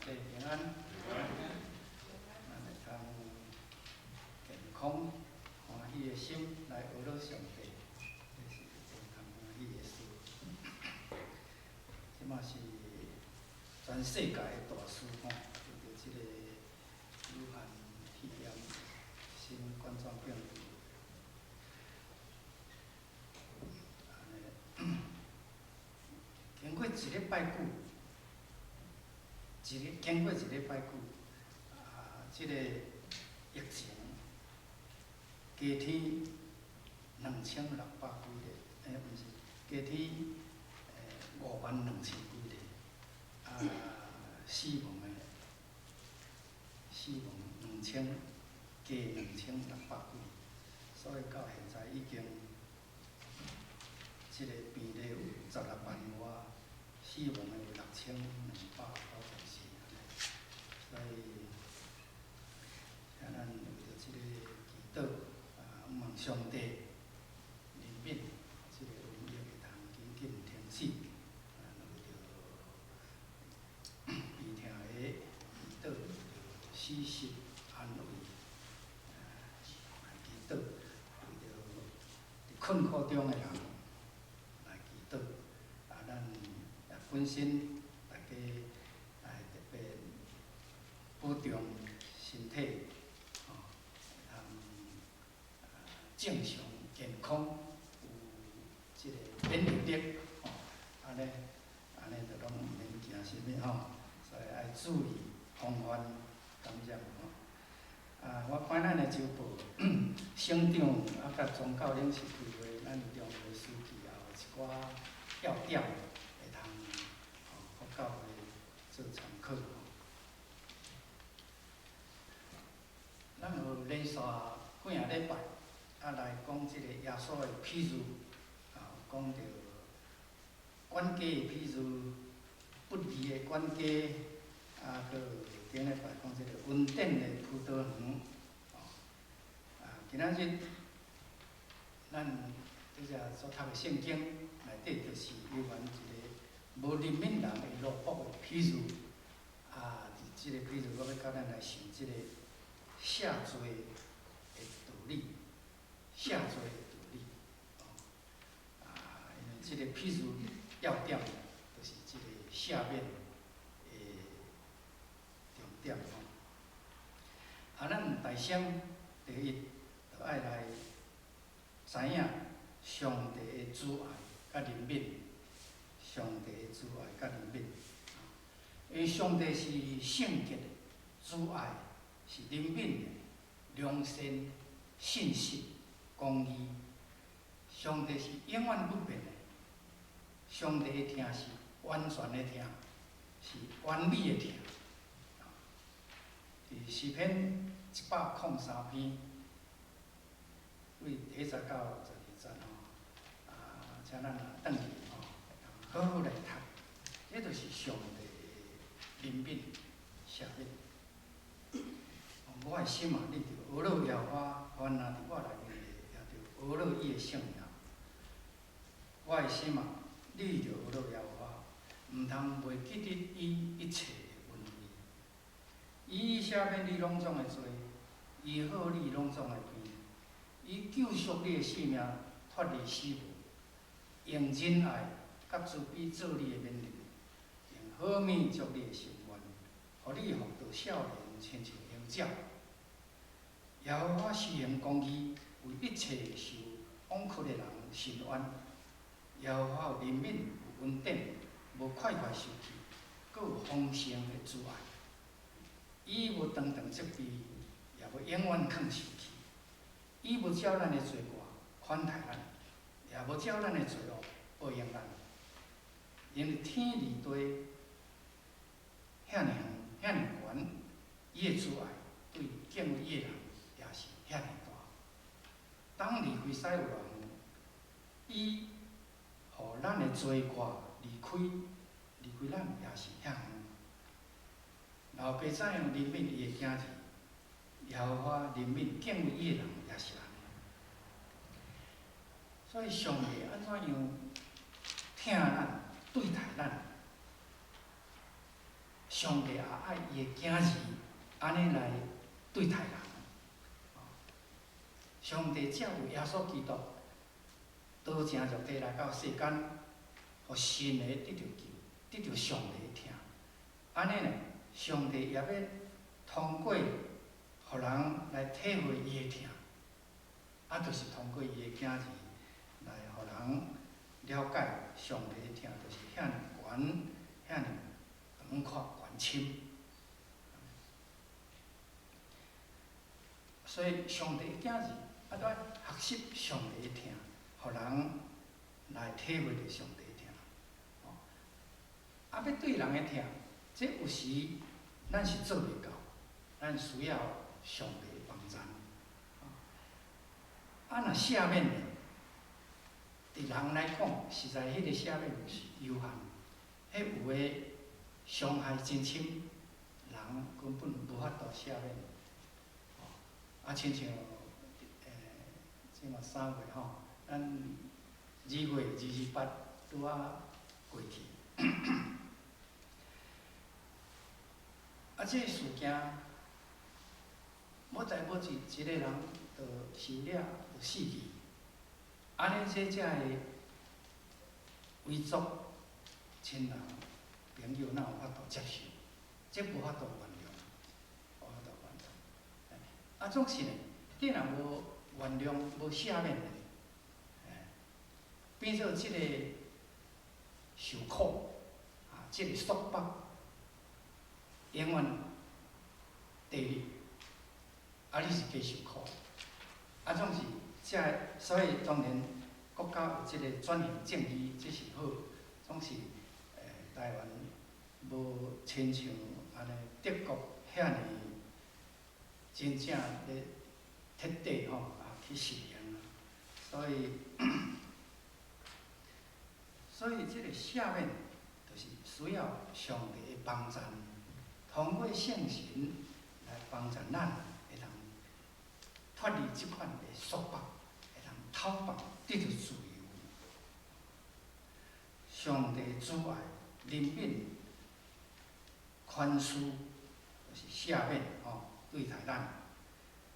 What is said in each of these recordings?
家平安。咱會通健康歡喜的心來學樂上帝，這是健康歡喜的事。這嘛是全世界的大事吼，為著這个武漢肺炎新冠狀病毒。按呢，經過一禮拜久，一個經過一禮拜久，啊，這个疫情加添2600幾例，欸，毋是，加添5萬2千幾例，啊，死亡兩千加2600幾，所以到現在已經這个病例有16萬外，死亡的有6294，所以，請咱為著這个祈禱，啊，望上帝憐憫，這个瘟疫會通緊緊停止，啊，為著悲痛的祈禱，為著死屍安慰，啊，來祈禱，為著佇困苦中的人來祈禱，啊，咱也本身大家來特別保重身體，吼，會通正常健康，有這个免疫力，吼，按呢，按呢就攏毋免驚啥物吼，所以愛注意防範感染吼。啊，我看咱的週報，省長啊，佮莊教領事開會，咱中會書記也有一寡要點會通予教會做參考吼。咱有連續幾仔禮拜啊來講這个耶穌的譬喻，啊，講著管家的譬喻，不義的管家，啊，閣頂禮拜講這个恩典的葡萄園，吼，啊，今仔日咱拄才所讀的聖經內底，就是猶原一个無憐憫人的奴僕的譬喻，啊，佇這个譬喻，我欲佮咱來想這个赦罪的道理，赦罪的道理，哦，啊，因為這个譬喻要點就是這个赦免的重點吼。啊，咱大先第一，就愛來知影上帝的慈愛佮憐憫，上帝的慈愛佮憐憫。因為上帝是聖潔的，慈愛是憐憫的，良善、信實、公義。上帝是永遠不變的，上帝的疼是完全的疼，是完美的疼。佇詩篇103篇，對第一節到12節吼，啊，請咱若轉去吼，好好來讀，這就是上帝的憐憫、赦免。我的心啊，你著呵咾耶和華，凡啊佇我內面的，也著呵咾伊的聖名。我的心啊，你著呵咾耶和華，毋通袂記得伊一切的恩惠。伊赦免你攏總的罪，醫好你攏總的病，伊救贖你的性命，脫離死亡，用仁愛佮慈悲做你的勉勵，用好物足你的心願，予你復到少年，親像鷹鳥。耶和華施行公義，為一切受枉屈的人伸冤。耶和華有憐憫，有恩典，無快快生氣，閣有豐盛的慈愛。伊無常常責備，也無永遠囥生氣。伊無照咱的罪過款待咱，也無照咱的罪惡報應咱。因為天離地遐爾遠、遐爾懸，伊的慈愛對敬畏伊的人也是遐爾大。當離開使有偌遠，伊予咱的罪過離開，離開咱也是遐遠。老爸怎樣憐憫伊的囝兒，耶和華憐憫敬畏伊的人也是按呢。所以上帝按怎樣疼咱、對待咱，上帝也愛伊的囝兒按呢來對待人。上帝藉由耶穌基督，道成肉體來到世間，予信的得著救，得著上帝的疼。按呢呢，上帝也欲通過予人來體會伊的疼，啊，就是通過伊的囝兒來予人了解上帝的疼，就是遐爾懸、遐爾廣闊、懸深。所以，上帝的囝兒啊，都愛學習上帝的疼，予人來體會著上帝的疼。啊，欲對人的疼，這有時咱是做袂到，咱需要上帝的幫助。啊，若赦免呢？佇人來講，實在彼個赦免是有限，彼有的傷害真深，人根本無法度赦免。啊，親像這嘛3月吼，咱2月28拄仔過去。啊，這個事件，無代無誌一個人就受掠，就死去。按呢，這才會遺族、親人、朋友哪有法度接受？這無法度原諒，無法度原諒。啊，總是呢，你若無原諒、無赦免呢，變做這個受苦，啊，這個束縛，永遠綴你，啊，你是加受苦。啊，總是這个，所以當然國家有這個轉型正義，這是好。總是台灣無親像按呢德國遐爾真正咧徹底吼啊去實行。所以這個赦免，就是需要上帝的幫助，通過聖神來幫助咱，會當脫離這款的束縛，會當透放得著自由。上帝慈愛、憐憫、寬恕，就是赦免吼，對待咱。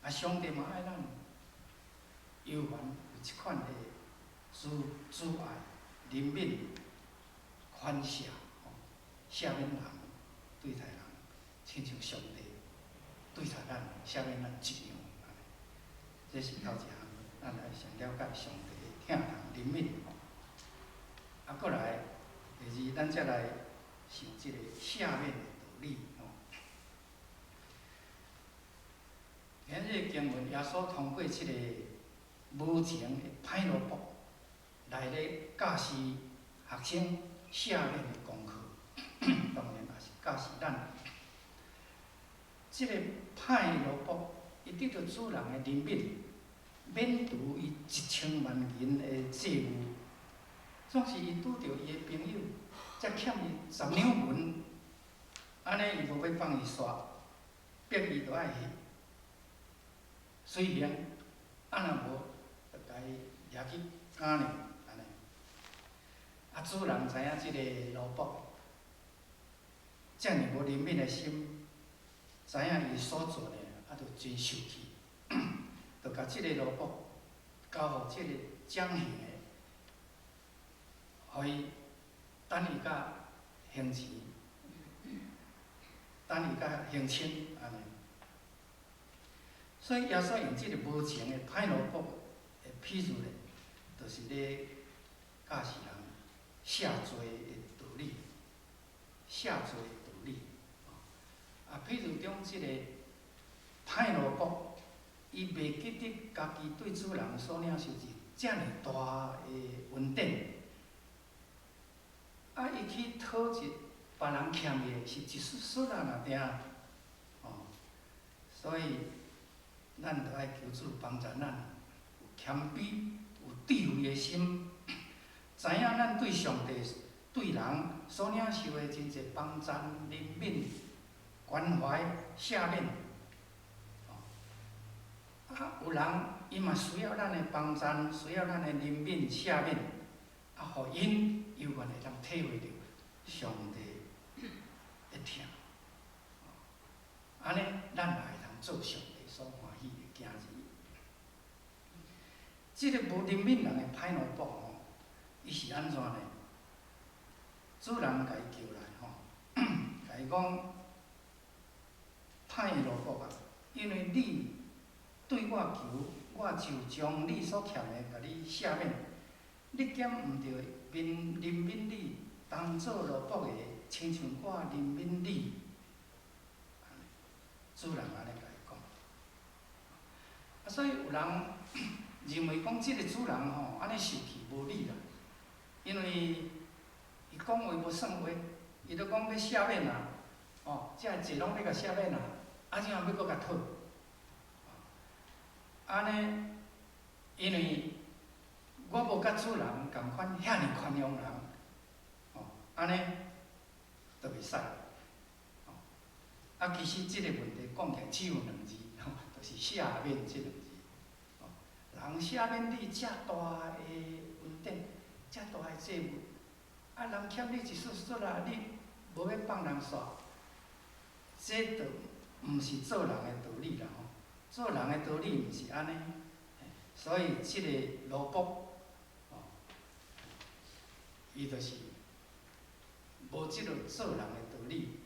啊，上帝嘛愛咱，猶原有這款的慈愛、憐憫、寬赦吼，赦免人，對待人，親像上帝對待咱、赦免咱一樣。這是頭一項，咱來先了解上帝的疼痛憐憫吼。啊，閣來，第二，咱才來想這個赦免的道理吼。今日經文，耶穌通過這個無情的歹奴僕來咧教示學生赦免的功課，當然也是教示咱。這個歹奴僕，伊得著主人的憐憫，免除伊1000萬銀的債務。總是伊拄著伊的朋友，才欠伊10兩銀，按呢伊無欲放伊煞，逼伊著愛去隨行，啊若無，就共伊掠去監咧，按呢。啊，主人知影這個奴僕遮爾無憐憫的心，知影伊所做的，啊，就真生氣，就共這個奴僕交予這個掌刑的，予伊等伊到還錢，等伊到還清按呢。所以耶穌用這個無情的歹奴僕的譬喻咧，就是咧教示人赦罪的道理，赦罪的道理。啊，譬如講這個歹奴僕，伊袂記得家己對主人所領受是遮爾大的恩典，啊，伊去討一別人欠伊的是一絲絲仔爾爾，哦，所以咱著愛求主幫助咱，有謙卑、有智慧的心，知影咱對上帝、對人所領受的真濟幫贊、憐憫、關懷、赦免。啊，有人伊嘛需要咱的幫贊，需要咱的憐憫、赦免，啊，予𪜶猶原會當體會著上帝的疼。這个無憐憫人的歹奴僕吼，伊是按怎呢？主人共伊叫來吼，共伊講：歹的奴僕啊，因為你對我求，我就將你所欠的共你赦免。你敢毋著憐憫你當做奴僕的，親像我憐憫你？主人按呢共伊講。啊，所以有人認為講這个主人吼，按呢受氣無理啦，因為伊講話無算話，伊都講欲赦免啊，哦，這个債攏欲共赦免啊，啊，這樣欲閣共討，按呢，因為我無佮主人仝款遐爾寬容人，哦，按呢就袂使。哦，啊，其實這个問題講起來只有兩字，吼，就是赦免這兩字。哦，人赦免你遮大的恩典，遮大的債務，啊，人欠你一絲絲仔，你無欲放人煞，這就毋是做人的道理啦吼。做人的道理毋是按呢，所以這个奴僕，哦，伊就是無這个做人的道理，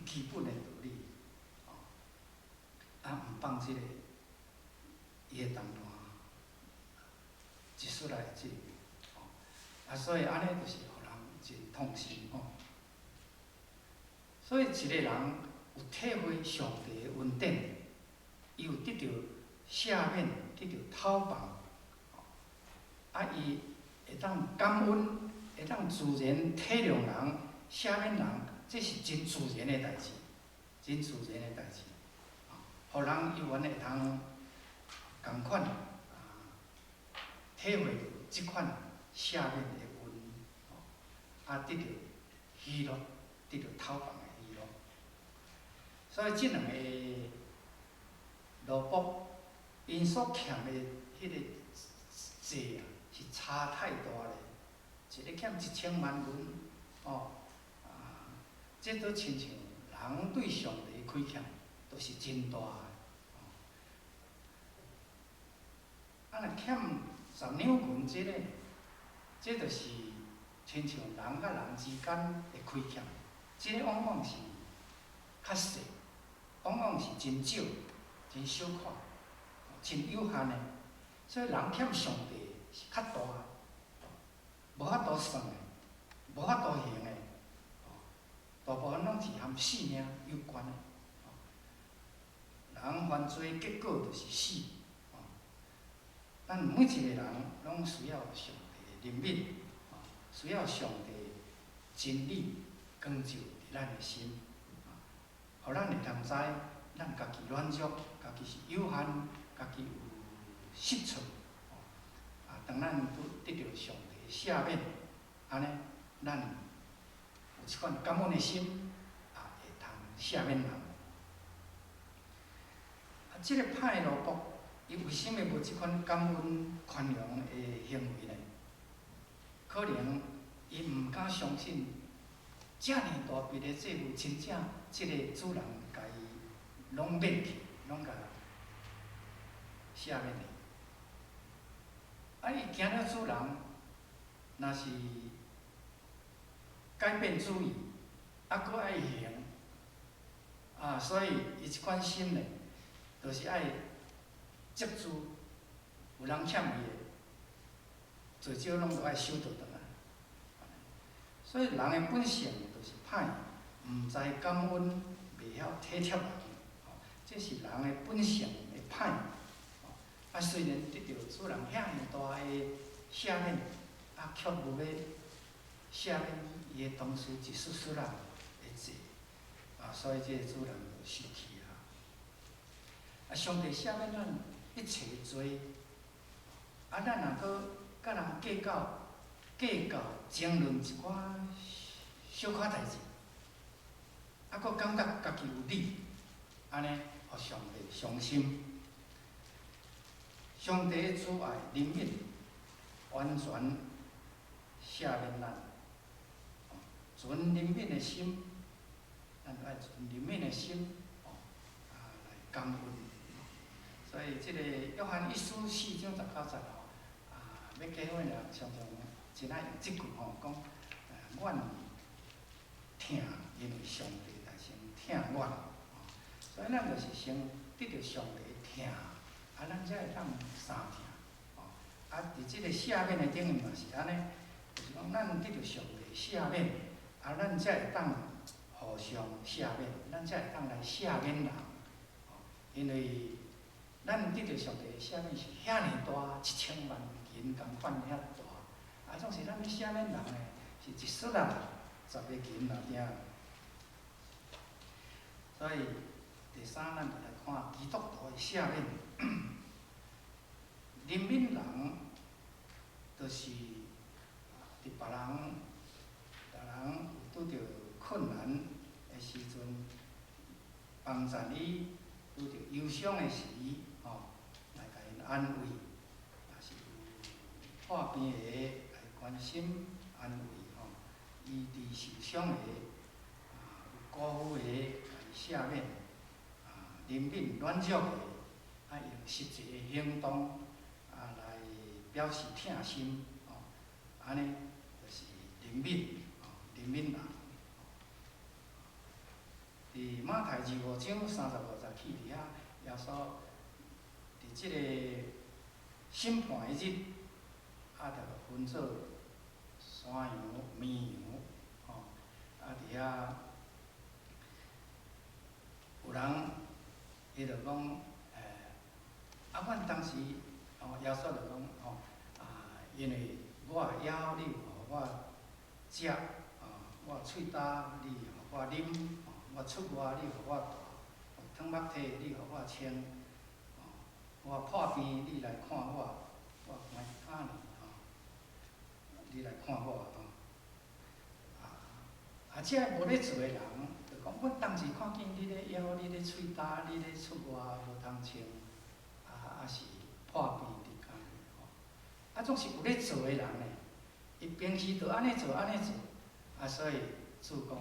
基本的道理，哦，啊，毋放這个伊的同伴一絲仔的債務，哦，啊，所以按呢就是予人真痛心吼。所以一个人有體會上帝的恩典，伊有得著赦免，得著討放，啊，伊會當感恩，會當自然體諒人、赦免人，這是真自然的代誌，真自然的代誌，予人猶原會通仝款啊，體會著這款赦免的恩，啊，得著喜樂，得著討放的喜樂。所以這兩个奴僕，𪜶所欠的彼个債啊，是差太大咧。一个欠1000萬銀，哦，啊，這都親像人對上帝虧欠，都是真大的。啊，若欠10兩銀這个，這就是親像人佮人之間的虧欠，這个往往是較細，往往是真少、真小可、真有限的。所以人欠上帝是較大的，無法度算的，無法度還的，大部分攏是和性命有關的。人犯罪結果就是死。咱每一個人攏需要上帝的憐憫，需要上帝真理光照佇咱的心，予咱會當知咱家己軟弱，家己是有限，家己有失錯。啊，當咱拄得著上帝赦免，按呢，咱有這款感恩的心，也會通赦免人。啊，這个歹奴僕，伊為啥物無這款感恩寬容的行為呢？可能伊毋敢相信，遮爾大筆的債務，真正這个主人共伊攏免去，攏共赦免去。啊，伊驚了主人，若是改變主意，啊，閣愛還，啊，所以伊這款心呢，就是愛積資，有人欠伊的，最少攏著愛收倒轉來。所以人的本性就是歹，毋知感恩，袂曉體貼人，這是人的本性的歹。啊，雖然得著主人遐爾大的赦免，啊，卻無欲赦免伊的同事一絲絲仔的債，啊，所以這个主人就生氣啊。啊，上帝赦免咱一切罪，啊，咱若閣佮人計較、計較、爭論一寡小可代誌，啊，閣感覺家己有理，按呢，予上帝傷心。上帝的慈愛憐憫，完全赦免咱。存憐憫的心，咱愛存憐憫的心，哦，啊來感恩。所以這个約翰一書4章19節吼，欲結婚的人常常真愛用這句吼，講，阮疼，因為上帝來先疼阮，所以咱就是先得著上帝疼，啊，咱才會當相疼，吼。啊，佇這個赦免的頂面嘛是按呢，就是講咱得著上帝赦免，啊，咱才會當互相赦免，咱才會當來赦免人，吼。因為咱得著上帝的赦免是遐爾大，1000萬銀仝款遐大，啊，總是咱欲赦免人呢，是一絲仔10個銀爾爾。所以第三，咱就來看基督徒的赦免。憐憫人，就是佇別人有拄著困難的時陣，幫贊伊拄著憂傷的時，吼，來共𪜶安慰，也是有破病的來關心安慰，吼，醫治受傷的，啊，有辜負的來赦免，啊，憐憫軟弱的，啊，用實際的行動啊來表示疼心，吼，按呢就是憐憫，吼，憐憫人。佇馬太25章35節起佇遐，耶穌佇這个審判的日，啊，就分做山羊、綿羊，吼，啊，佇遐有人伊就講，啊，阮當時，吼，耶穌就講，吼，啊，因為我枵，你有予我食，吼，我喙焦，你予我啉，吼，我出外，你予我蹛，褪目體，你予我穿，吼，我破病，你來看我，我關監裡，吼，你來看我，吼，啊，啊，這無咧做的人，就講，阮當時看見你咧枵，你咧喙焦，你咧出外無通穿，啊，啊是破病佇監裡，吼，啊，總是有咧做的人呢，伊平時就按呢做，按呢做，啊，所以主講，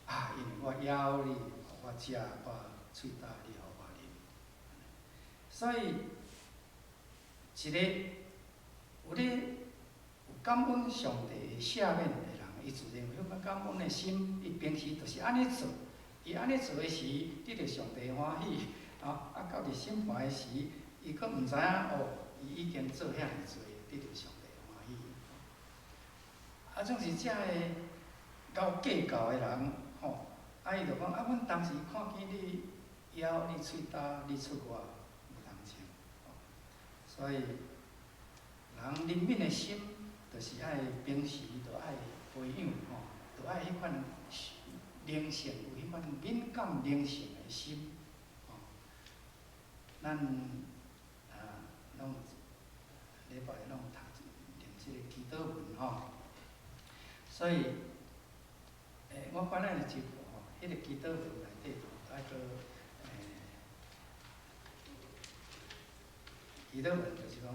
啊，因為我枵你，予我食，我喙焦，你予我啉。所以，一个有咧有感恩上帝赦免的人，伊自然有彼款感恩的心，伊平時就是按呢做，伊按呢做的時，得著上帝歡喜，啊啊，到佇審判的時，伊閣毋知影哦，伊已經做遐爾濟，得著上帝歡喜。啊，總是遮个𠢕計較的人，吼，啊，伊就講啊，阮當時看見你枵，你喙焦，你出外無通穿，吼，所以人憐憫的心，就是愛平時就愛培養吼，就愛彼款靈性，有彼款敏感靈性的心，吼。咱啊，攏禮拜攏讀念這个祈禱文吼，所以，我本來是吼，彼个祈禱文內底就愛閣祈禱文就是講，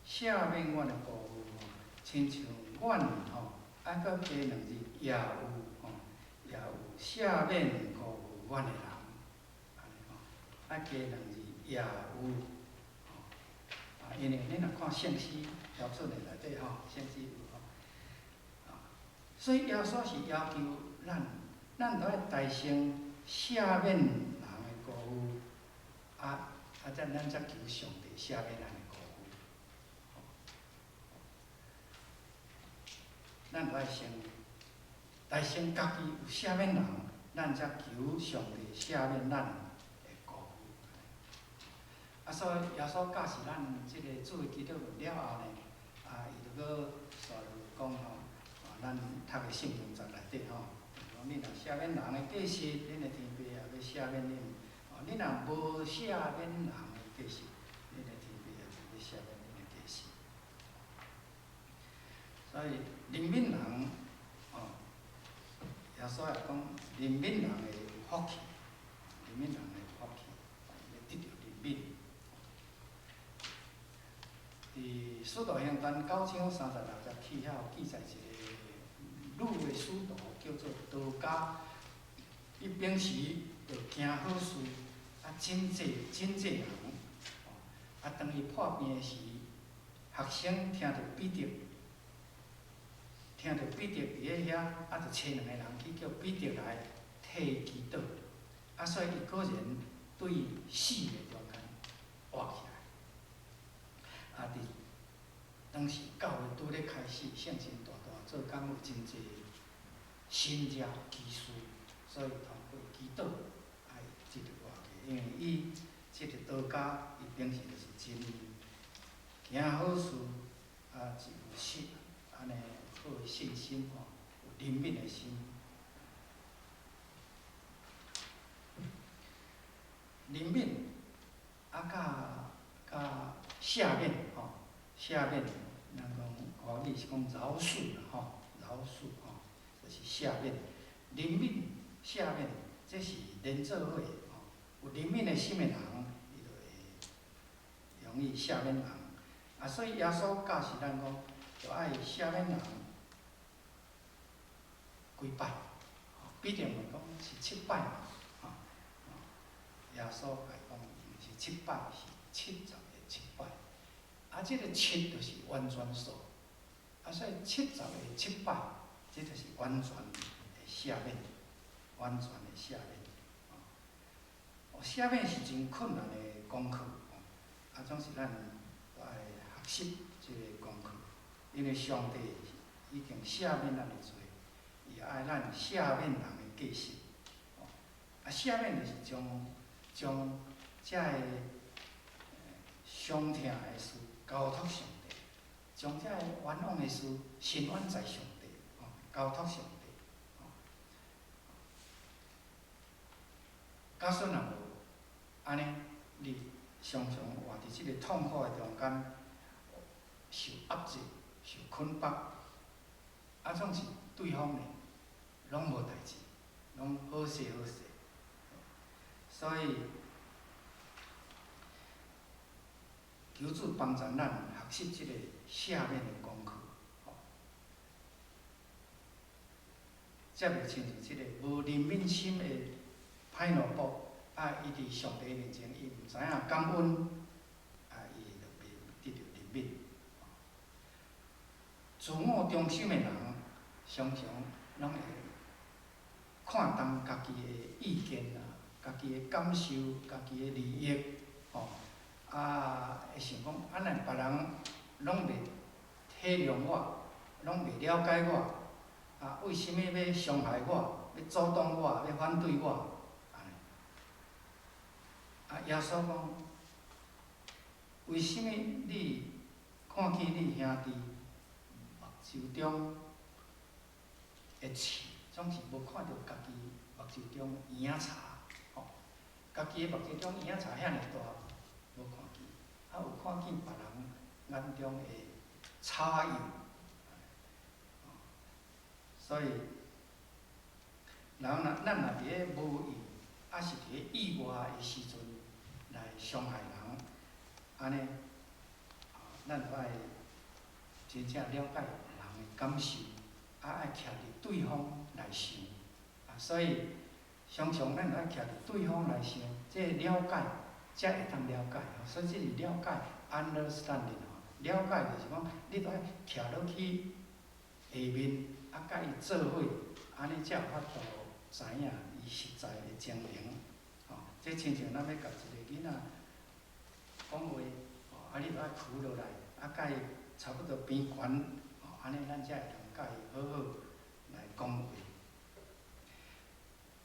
赦免阮的辜負吼，親像阮吼，愛閣加兩字也有吼，也有赦免辜負阮的人，按呢吼，愛加兩字也有，吼，啊，因為恁若看聖詩標準的內底吼，聖詩有吼，啊，所以耶穌是要求咱，咱著愛代先赦免人的辜負，啊，啊，才咱才求上帝赦免咱的辜負，吼。咱著愛先，代先家己有赦免人，咱才求上帝赦免咱的辜負。啊，所以耶穌教示咱這個主的祈禱文了後呢，啊，伊就閣煞落講吼，啊，咱讀的聖經節內底吼，講你若赦免人的過失，恁的天父也欲赦免恁；哦，你若無赦免人的過失，恁的天父也無欲赦免恁的過失。所以憐憫人，哦，耶穌也講憐憫人會有福氣，憐憫人會有福氣，伊會得著憐憫。佇《使徒行傳》9章36節起遐有記載一個女的使徒叫做多加，伊平時就行好事，啊，拯濟拯濟人，啊，當伊破病的時，學學生聽著彼得，聽著彼得佇咧遐，啊，就差兩个人去叫彼得來替祈禱。啊，所以伊果然對死的中間活起來。啊，佇當時教會拄咧開始，聖神大大做工有真濟神跡奇事，所以通過祈禱，啊，伊這就活起。因為伊這個多加，伊平時就是真行好事，啊，真有信，按呢好的信心吼，有憐憫的心。憐憫，啊，佮赦免吼，赦免，咱講華語是講饒恕啦吼，饒恕吼，就是赦免。憐憫、赦免，這是連做伙的吼。有憐憫的心的人，伊就會容易赦免人。啊，所以耶穌教示咱講，著愛赦免人幾擺？彼得問講是七擺嘛？吼，耶穌共伊講，毋是七擺，是70个七擺。啊，這个七就是完全數，啊，所以70个七擺，這就是完全的赦免，完全的赦免。哦，赦免是真困難的功課，啊，總是咱著愛學習這个功課，因為上帝已經赦免咱的罪，伊愛咱赦免人的過失。啊，赦免就是將這个傷痛的事交託上帝，將這个冤枉的事伸冤在上帝，吼，交託上帝。吼，假使若無按呢，你常常活佇這个痛苦的中間，受壓制、受捆綁，啊，總是對方呢，攏無代誌，攏好勢好勢。所以，求主幫助咱學習這个赦免的功課，吼。才袂親像這个無憐憫心的歹奴僕，啊，伊佇上帝面前，伊毋知影感恩，啊，伊就袂得著憐憫。自我中心的人，常常攏會看重家己的意見啊，家己的感受、家己的利益，吼，啊，會想講，啊，若別人攏袂體諒我，攏袂了解我，啊，為啥物欲傷害我，欲阻擋我，欲反對我？按呢。啊，耶穌講，為啥物你看見你兄弟目睭中的刺，總是無看著家己目睭中的嬰仔柴？吼，家己的目睭中嬰仔柴遐爾大，無看見，啊有看見別人眼中的草仔幼。所以，人若咱若佇咧無意，抑是佇咧意外的時陣來傷害人，按呢，咱就愛真正了解人的感受，啊愛徛佇對方來想，啊所以常常咱愛徛佇對方來想，這个了解才會當了解，所以這是了解 understanding 吼，了解就是講你著愛徛落去下面，啊佮伊做伙，按呢才有法度知影伊實在的情形，吼。這親像咱欲共一个囡仔講話，吼，啊你著愛屈落來，啊佮伊差不多平懸，吼，按呢咱才會當佮伊好好來講話。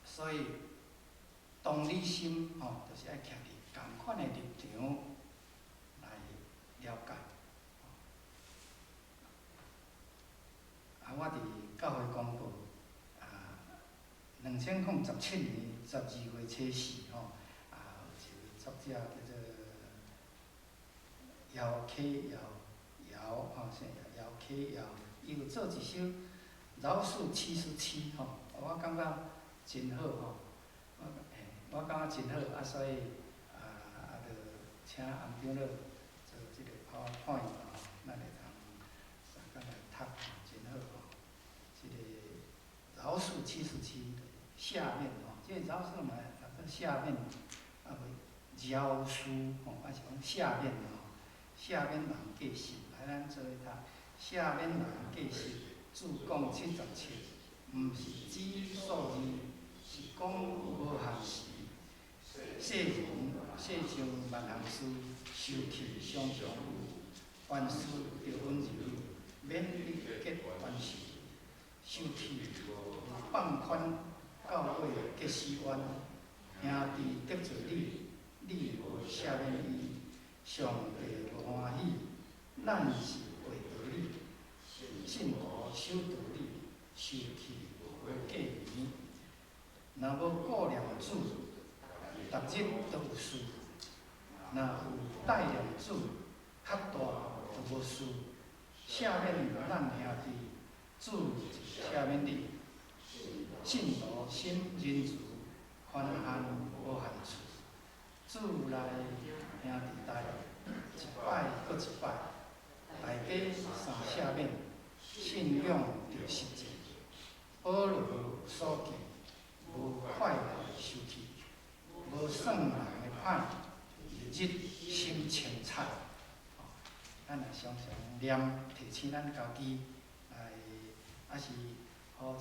所以同理心，吼，就是愛徛佇仝款的立場來了解。啊，我佇教會公報，啊，2017年12月初四吼，啊，有一位作者叫做姚啟耀姚吼，姓姚啟耀，伊有做一首《饒恕七十七》吼，我感覺真好吼，我嘿，我感覺真好，啊，所以啊啊，就請洪長老做這个 PowerPoint 吼，咱會通相共來讀，真好吼。這个饒恕七十七，赦免吼，這个饒恕嘛，讀做赦免，啊袂饒恕吼，抑是講赦免吼，赦赦免人過失，來咱做伙讀，赦免人過失，主講77，毋是指數字，是講無限時。世人世上萬項事，受氣常常有，凡事著溫柔，免得結冤仇。受氣無放寬，到尾結死冤。兄弟得罪你，你無赦免伊，上帝無歡喜。咱是畫道理，信徒守道理，受氣無過年。若無顧念主，逐日都有事；若有帶念主，較大就無事。赦免咱兄弟，主就赦免你。信徒心仁慈，寬限無限次。主內兄弟代，一擺閣一擺，大家相赦免，信仰著實踐。保羅有所記，無快樂受氣，無算人的歹，日日心清彩。咱也常常念，提醒咱家己來，抑是予這个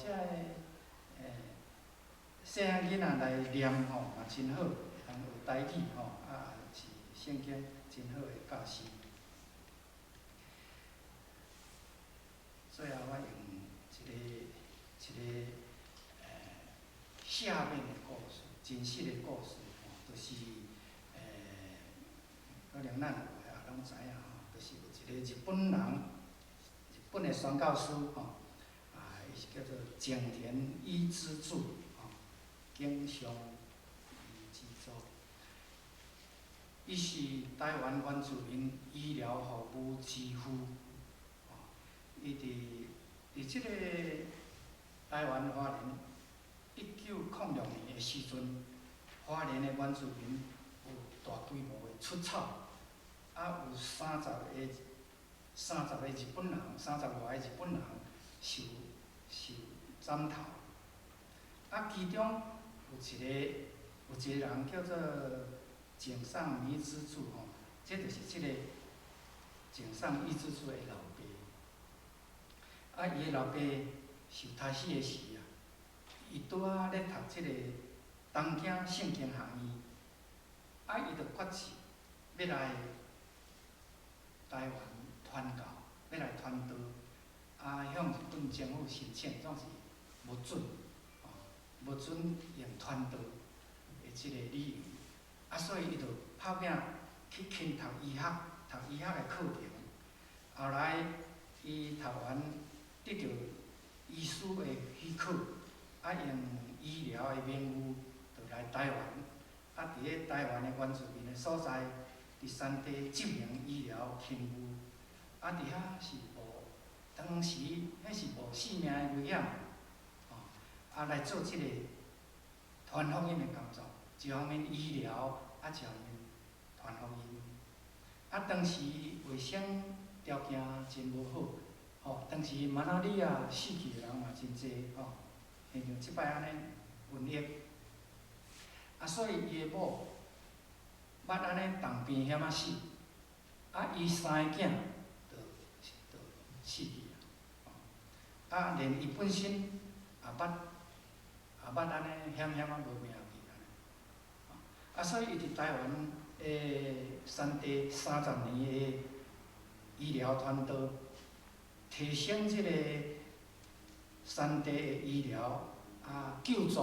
細漢囡仔來念吼，嘛真好，會當學台語吼，啊是聖經真好的教示。最後我用一個赦免的故事，真實的故事吼，就是可能咱有的也攏知影吼，就是有一個日本人，日本的宣教師吼，啊，伊是叫做井田伊之助，吼，井上伊之助。伊是台灣原住民醫療服務之父，吼，伊佇這個台灣花蓮1906年的時陣，花蓮的原住民有大規模的出草，啊有30個日本人，30外個日本人受斬頭，啊其中有一個人叫做井上彌之助吼，這就是這個井上伊之助的老爸。啊，伊的老爸受殺死的時啊，伊拄仔咧讀這個東京聖經學院，啊，伊就決志欲來台灣傳教，欲來傳道，啊，向日本政府申請，總是無准，吼，無准用傳道的這個理由。啊，所以伊就拍拚去勤讀醫學，讀醫學的課程。後來，伊讀完得著醫師的許可，啊，用醫療的名義，就來台灣。啊，佇咧台灣的原住民的所在，佇山地執行醫療勤務。啊，佇遐是無，當時彼是無性命的危險，吼，啊來做這個傳福音的工作，一方面醫療，啊，一方面傳福音。啊，當時衛生條件真無好，吼，當時馬拉利亞死去的人嘛真濟，吼，親像這擺按呢瘟疫。啊，所以伊的某捌按呢重病險仔死，啊，伊三个囝就死去啊，啊，連伊本身也捌按呢險險仔無命去按呢，啊，所以伊佇台灣的山地30年的醫療傳道，提升這個山地的醫療，啊，救助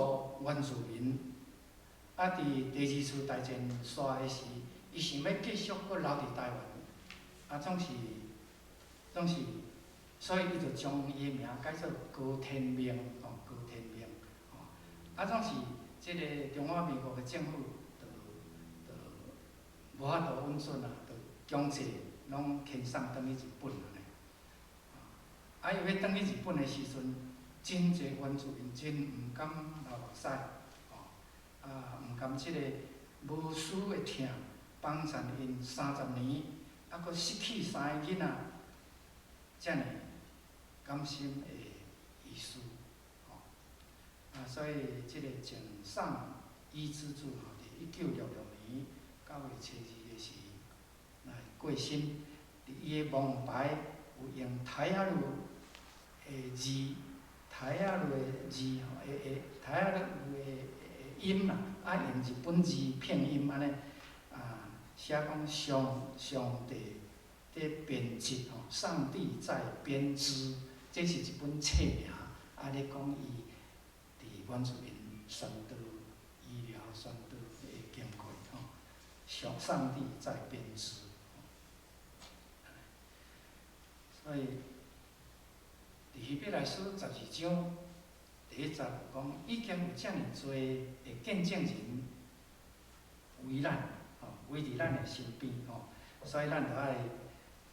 原住民。啊，佇第二次大戰煞的時，伊想欲繼續閣留佇台灣，啊，總是，所以伊就將伊的名改做高天明，吼，高天明，吼，啊，總是這個中華民國的政府就無法度允准啊，就強制攏遣送轉去日本按呢。啊，伊欲轉去日本的時陣，真濟原住民真毋甘流目屎，吼，啊，毋甘這個無私的疼，幫贊𪜶三十年，啊，閣失去三個囡仔，遮爾甘心的意思，吼，啊，所以這個井上伊之助吼，佇1966年9月初2的時來過身。佇伊的王牌有用泰雅語的字，泰雅語的字吼，的的泰雅語的音啦，啊用日本字拼音按呢，啊寫講上帝佇編織吼，上帝在編織，這是一本冊名，啊咧講伊佇原住民宣道醫療宣道的經過吼，上帝在編織。所以，佇希伯來書12章第1節講，已經有遮爾濟的見證人圍咱，吼，圍佇咱的身邊吼，所以咱著愛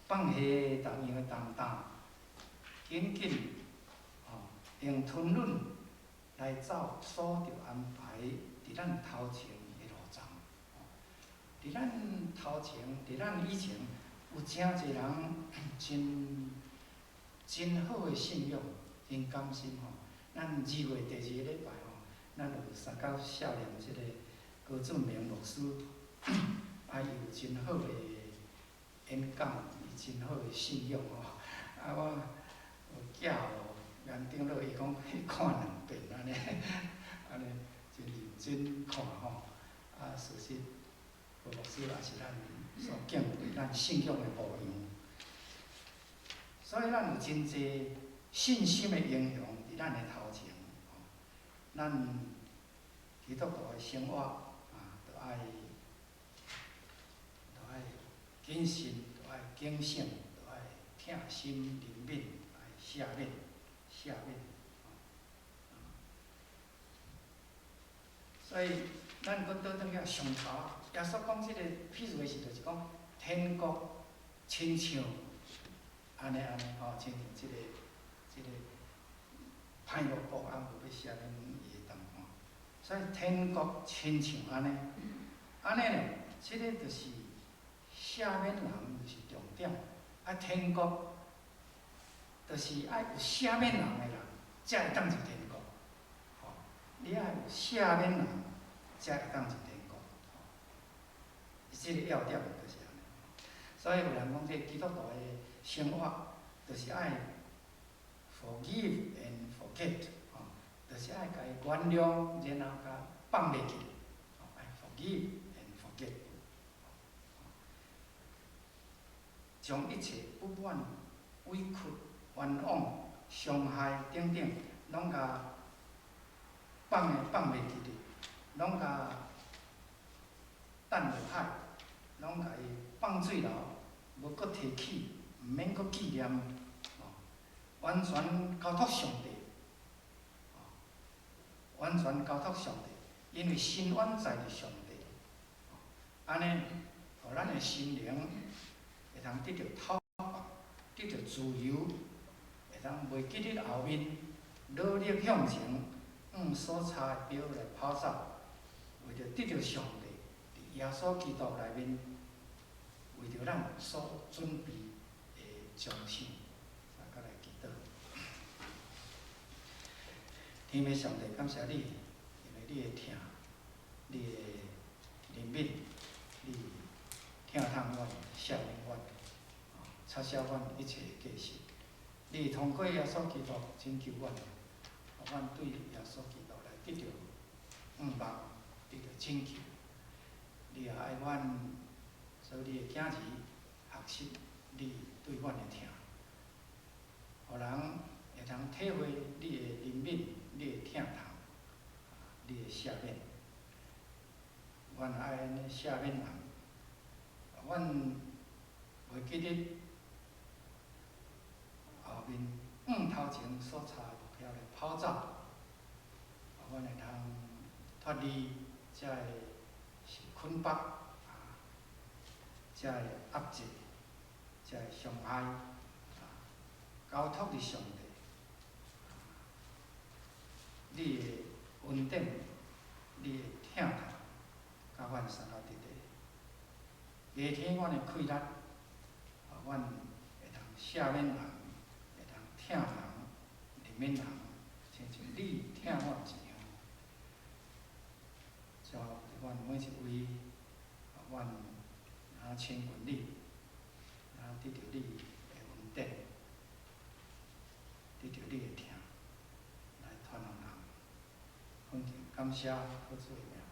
放下逐樣的重擔，緊緊吼用吞忍來走所著安排佇咱頭前的路程。佇咱頭前，佇咱以前，有誠濟人真真好的信仰，真甘心吼。咱2月第2個禮拜吼，咱有三九少年這個高俊明牧師，啊，伊有真好的演講，伊真好的信仰吼。啊，我有寄予顏長老，伊講去看兩遍按呢，按呢真認真看吼。啊，事實高牧師也是咱所敬畏、咱信仰的模樣。所以咱有真濟信心的英雄佇咱的頭前，吼。咱基督徒的生活啊，著愛謹慎，著愛警醒，著愛疼心憐憫，愛赦免、赦免。所以，咱閣倒轉去上頭，耶穌講這個譬喻的時，就是講天國親像按呢按呢吼，親像這個歹某僕啊，無欲赦免伊的同伴。所以天國親像按呢，按呢呢，這個就是赦免人就是重點。啊，天國就是愛有赦免人的人，才會當入天國。吼，你愛有赦免人，才會當入天國。吼，這個要點就是按呢。所以有人講，這個基督徒的生活，就是愛 forgive and forget，吼，就是愛共伊原諒，然後共放袂記，吼，愛 forgive and forget，將一切不滿、委屈、冤枉、傷害等等，攏共放的放袂記得，攏共擲落海，攏共伊放水流，無閣提起，毋免閣紀念，吼，完全交託上帝，吼，完全交託上帝，因為深淵在佇上帝，按呢，予咱的心靈會通得著透放，得著自由，會通袂記得後面，努力向前，向所差的標來跑走，為著得著上帝佇耶穌基督內面，為著咱所準備的獎賞，大家來祈禱。天父上帝，感謝你，因為你的疼，你的憐憫，你疼痛阮，赦免阮，擦消阮一切的過失。你通過耶穌基督拯救阮，予阮對耶穌基督來得著向望，得著拯救。你也愛阮做你的囝兒，學習你對阮的疼，予人會通體會你的憐憫、你的疼痛、你的赦免。阮愛按呢赦免人，阮袂記得後面向頭前所差的目標來跑走，阮會通脫離這个受捆綁，啊，這个壓制，這個傷害，啊，交託佇上帝，你的恩典，你的疼痛，共阮相佮佇咧。加添阮的氣力，予阮會通赦免人，會通疼人、憐憫人，親像你疼阮一樣。主，阮每一位，阮若親近你，若得著你的恩典，得著你的疼，來傳予人。奉敬感謝，靠主的名。